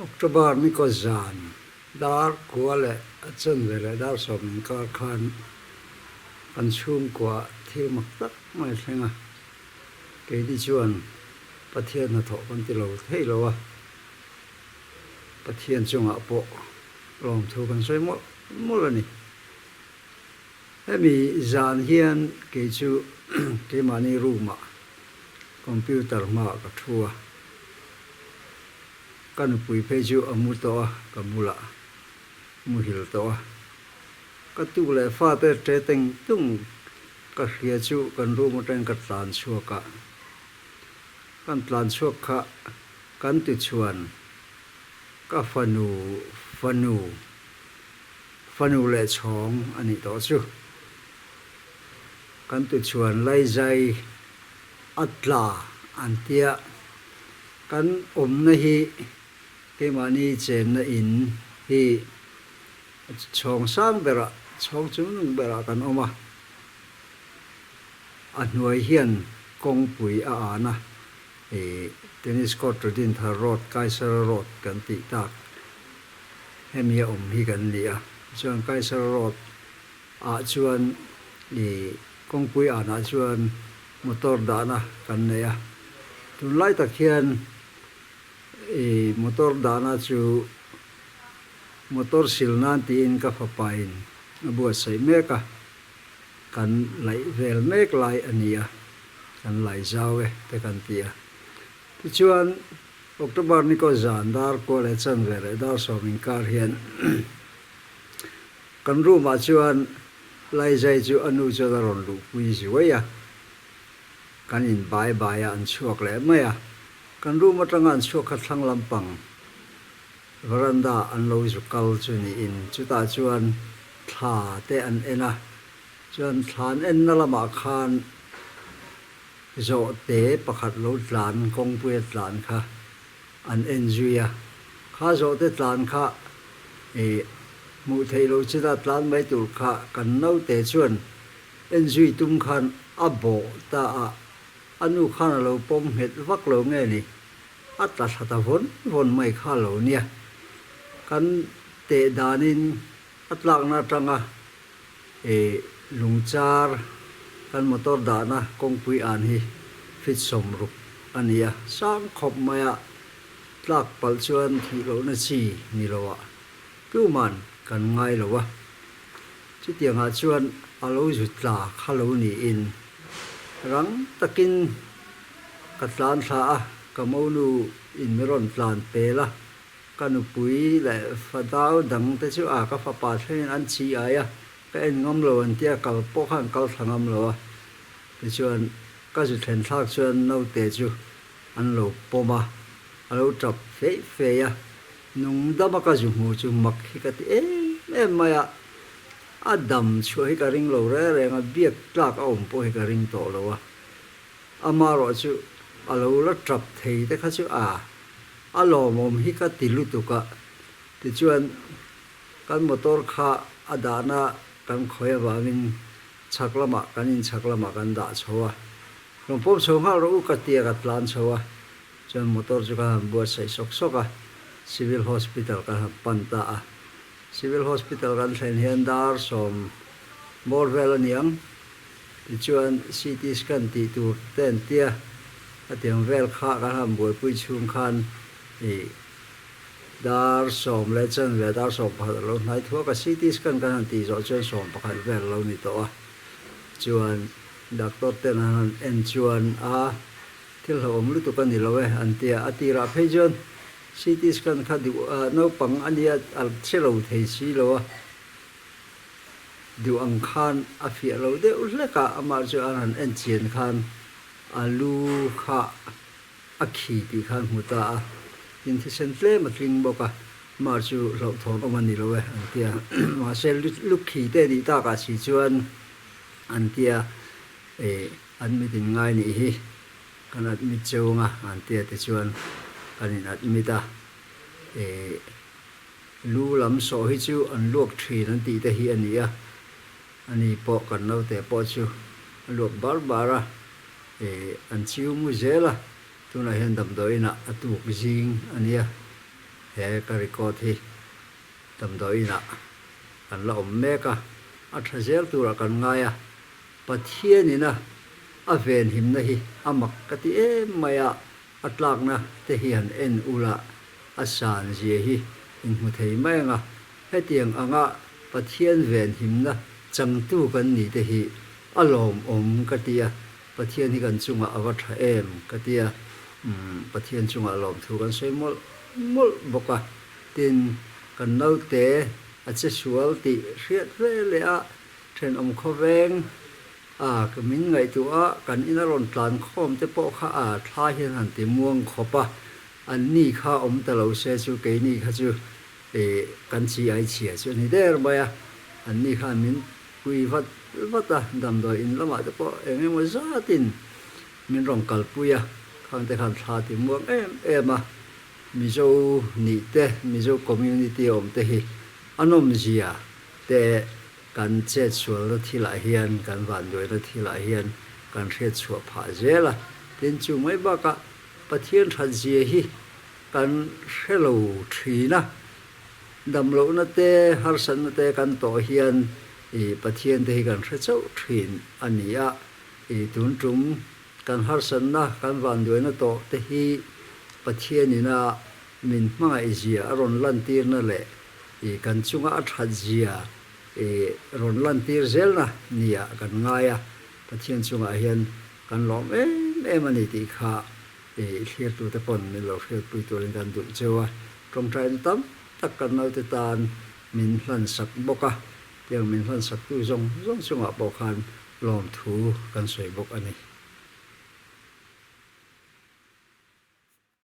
October ni kaw zan dar kua leh a chanve leh dar sawm inkar khan kan chhungkua thil mak tak mai thleng a, keini chuan Pathian hnathawh kan ti lo thei lo a, Pathian chungah pawh lawmthu kan sawi mawlh mawlh a ni. Hemi zan hian kei chu keimahni room ah computer hmaah ka thu a, ka nupui phei chu a mu tawh a, ka bulah muhil tawh a. Ka tuk leh fate ṭe teng tung ka hria chu kan room atangin ka tlan chhuak a, kan tlan chhuak kha kan tichhuan ka fanu fanu. Fanu leh chhawng a nih tawh chu. Kan tuchhuan laizai a tla an tia. Kan awmna hi keimahni chenna in hi chhawng sang berah, chhawng chungnung berah kan awm a. A hnuai hian kawngpui a an a, ih Tennis Court to Dinthar Road, Kaisara Road kan tih tak. Hemi a awm hi kan ni a, chuan Kaisar Road ah chuan ih kawngpui anah chuan motor dahna kan nei a, tunlai tak hian ih motor dahna chu motor sil nan tiin ka fapa in a buatsaih mek a, kan laih vel mek lai a ni a, kan lai zau e te kan ti a. Tichuan. October ni kaw zan dar kua leh chanve leh dar sawm inkar hian kan room ah chuan Laizai chu a nu chuan a rawn luhpui zuai a, kan in bai bai a an chhuak leh mai a, kan room atanga an chhuak kha thlang lampang veranda an lo zu kal chu niin chutah chuan thla te an en a, chuan thla an enna lamah khan Zawhte pakhat lo tlan kawngpuia tlan kha an en zui a, kha zawhte tlan kha ih hmuh theih loh china tlan mai tur kha kan naute chuan en zui tum khan a bawh ta a, a nu khan a lo pawm nghet vak lo nge ni, a tla thla ta vawn vawn mai kha lo nia. Kan teh danin a tlakna atanga I lungchar kan motor dahna kawngpui an hi fit 60 a ni a, sang khawp maia tlak palh chuan thih lohna chi ni loah tuman kan ngai lo a. Chutiangah chuan a lo zu tla kha lo niin rang takin ka tlan thla a, ka monu in mi rawn tlan pel a. Ka nupui leh fadau dang te chu a ka fapa thlengin an chi ai a, ka en ngam lo an tia kal pawh khan kal thla ngam lo a. Tichuan ka zu thlen thlak chuan naute chu an lo pawm a, a lo tap feih feih a, nung dama ka zu hmu chu mak hi ka ti em em mai a, a dam chhuah hi ka ring lo reng reng a, biak tlak a awm pawh hi ka ring tawh lo a, amaherawh chu a lo la tap thei te kha chu a. A lawmawm hi ka ti lutuk a, tichuan kan motor kha a dahna kan khawi avangin chhak lamah kan in chhak lamah kan dah chho a, rawn pawm chho nghal rawh u ka ti a ka tlan chho a, chuan motor chu ka han buatsaih sawk sawk a, Civil Hospital kan han pan ta a, Civil Hospital kan thlen hian dar sawm bawr vel a niang. Tichuan CT scan tih tur te an tia, hetiang vel kha kan han buaipui chhung khan ih dar sawm leh chanve dar 11 a lo hnai thuak a, CT scan kan han tih zawh chuan 11 vel a lo ni tawh a, chuan doctor ten an han en chuan a thil hlauhawm lutuk a ni lo e an tia, a tirah phei chuan CT scan kha duh naupang a nia a che lo thei si lo a. Duh ang khan a fiah lo deuh hlek a, amah chu an han en chian khan a lu kha a khi tih khan hmu ta a, tin thisen tlem a tling bawk a, amah chu hlauhthawn awm a ni lo e an ti a, mahse lu khi te nih takah si chuan an ti a, ih admit in ngai nih hi kan admit cheu anga an ti a tichuan kan in admit a, ih. Lu lam sawh hi chu an luak thin an tih te hi a ni a, ani pawh kan naute pawh chu a luak bar bar a, ih an chiu mu zel a, tunah hian damdawiinah a tuk zing a nia. He ka record hi damdawi inah kan la awm mek a, a tha zel turah kan ngai a, Pathianina a venhimna hi a mak ka ti em mai a, a tlakna te hi han en ula a san zia hi in hmu thei mai ang a, hetiang anga Pathian venhimna changtu kan ni te hi a lawmawm ka ti a, Pathian hi kan chungah a va tha em ka ti a, umm Pathian chungah lawmthu kan sawi mawlh mawlh bawk a, tin kan naute a che sual tih hriat ve leh a thenawm khawveng a ka min ngaihtuah a, kan ina rawn tlan khawm te pawh kha a thla hian han ti muang khawp a, an ni kha awm ta lo se chu keini kha chu ih kan chi ai chhia chu a ni der mai a, an ni khan min Pui vat vat a, damdawi in lamah te pawh eng emaw zatin min rawn kalpui a, khang te khan thla ti muang em em a, Mizo nih te, Mizo community awm te hi a nawmzia te kan chetsualna thilah hian, kan vanduaina thilah hian kan hriatchhuah phah zel a, tin chu mai bakah Pathian thatzia hi kan hre lo thin a. Damlohna te, harsatna te kan tawh hian i Pathian te hi kan hre chauh thin a ni a. I tun tum kan harsatna, kan vanduaina tawh te hi Pathianina min hmangaihzia a rawn lantirna leh i kan chunga a thatzia i rawn lantir zelna nia kan ngai a. Pathian chungah hian kan lawm em em a ni tih kha I thlirtute pawn min lo hriatpui turin kan duh cheu a, tawngtaina tam tak kan naute tan min hlansak bawk a, tiang min hlansak tu zawng zawng chungah pawh khan lawmthu kan sawi bawk a ni.